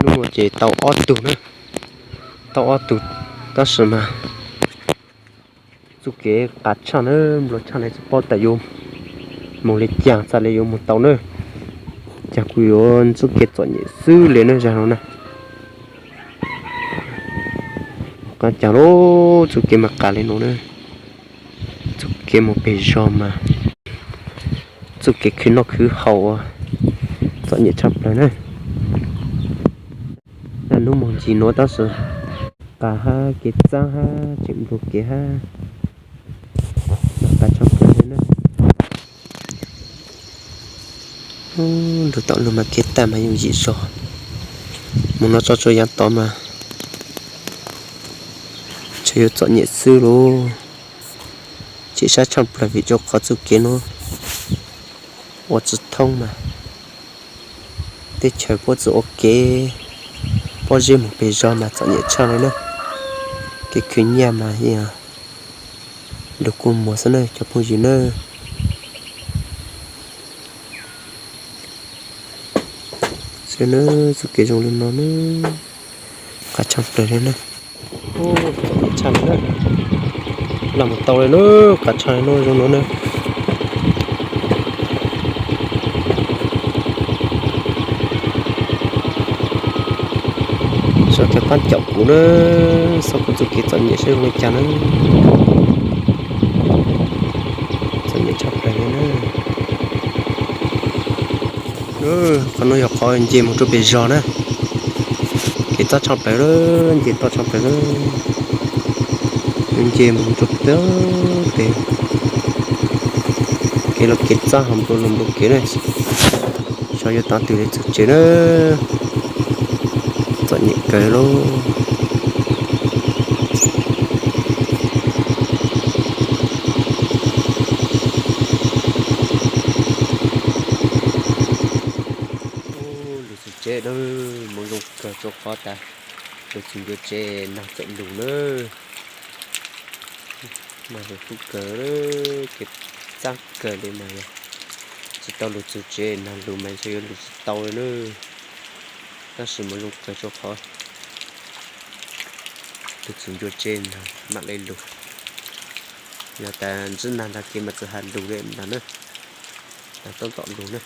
Hnub no ces tau ob tug na, tau ob tug, tab sis mas txoj kev qas tshaj na, nplua tshaj na, tsis paub tas yuav mus li cas, xav li yuav mus tau na. Cas kuv yuav txoj kev txom nyem xwb li na, zag no na. Qas cas lub txoj kev mas qas li no na. Txoj kev mus pem zos mas txoj kev khwv noj khwv haus txom nyem tshaj plaws na. Nag hnub mus ncig nuav tab sis qas hab kev txaab hab tseem nplua kev hab, qas tshaj plaws li na. Nrug tom lug mas kev tag mas yooj yim zog, mus no tso tsua yaav tod mas tsuas yuav txom nyem xwb lauj. Tseem sab tshaj plaws vim rua qhov txoj kev nuav ua tsi thoob mas teb chaws puab tsi ua kev, pob zeb mus pem zog mas txom nyem tshaj li na. Kev khwv nyiaj mas lug kua muag xwb na cov phooj ywg na. Xwb na, txoj kev zoo li no na, qas tshaj plaws li na. Txom nyem tshaj li na, laj mus tau li na, qas tshaj li na, zoo no na. Sawv daws pab caum kuv na, xauj kuv txoj kev txom nyem saib zoo li cas na. Txom nyem tshaj plaws li na. Qhov no yog qhov nce mus rua pem zog na. Kev txaab tshaj plaws lawm, nce toj tshaj plaws lawm. Nce mus rua pem, kev lug kev txaab ho nplua lug nplua kev na. Xyov yuav tav twg le txug tsev na. Txom nyem kawg lauj. Lug txug tsev na, moov zoo kawg rua qhov tas lug txug ncua tsev nag txawm lug na. Nag lug kub kawg, kev txaab kawg li mas yog tsi tau lug txug tsev, nag lug mas ntshe yuav lug tsi tau li na. Tab sis moov zoo kawg rua qhov lug txug ncua tsev nag mam le lug. Yog tas ntsib nag ntag kev mas txawm has lug li ntag na, tas tab tom lug na.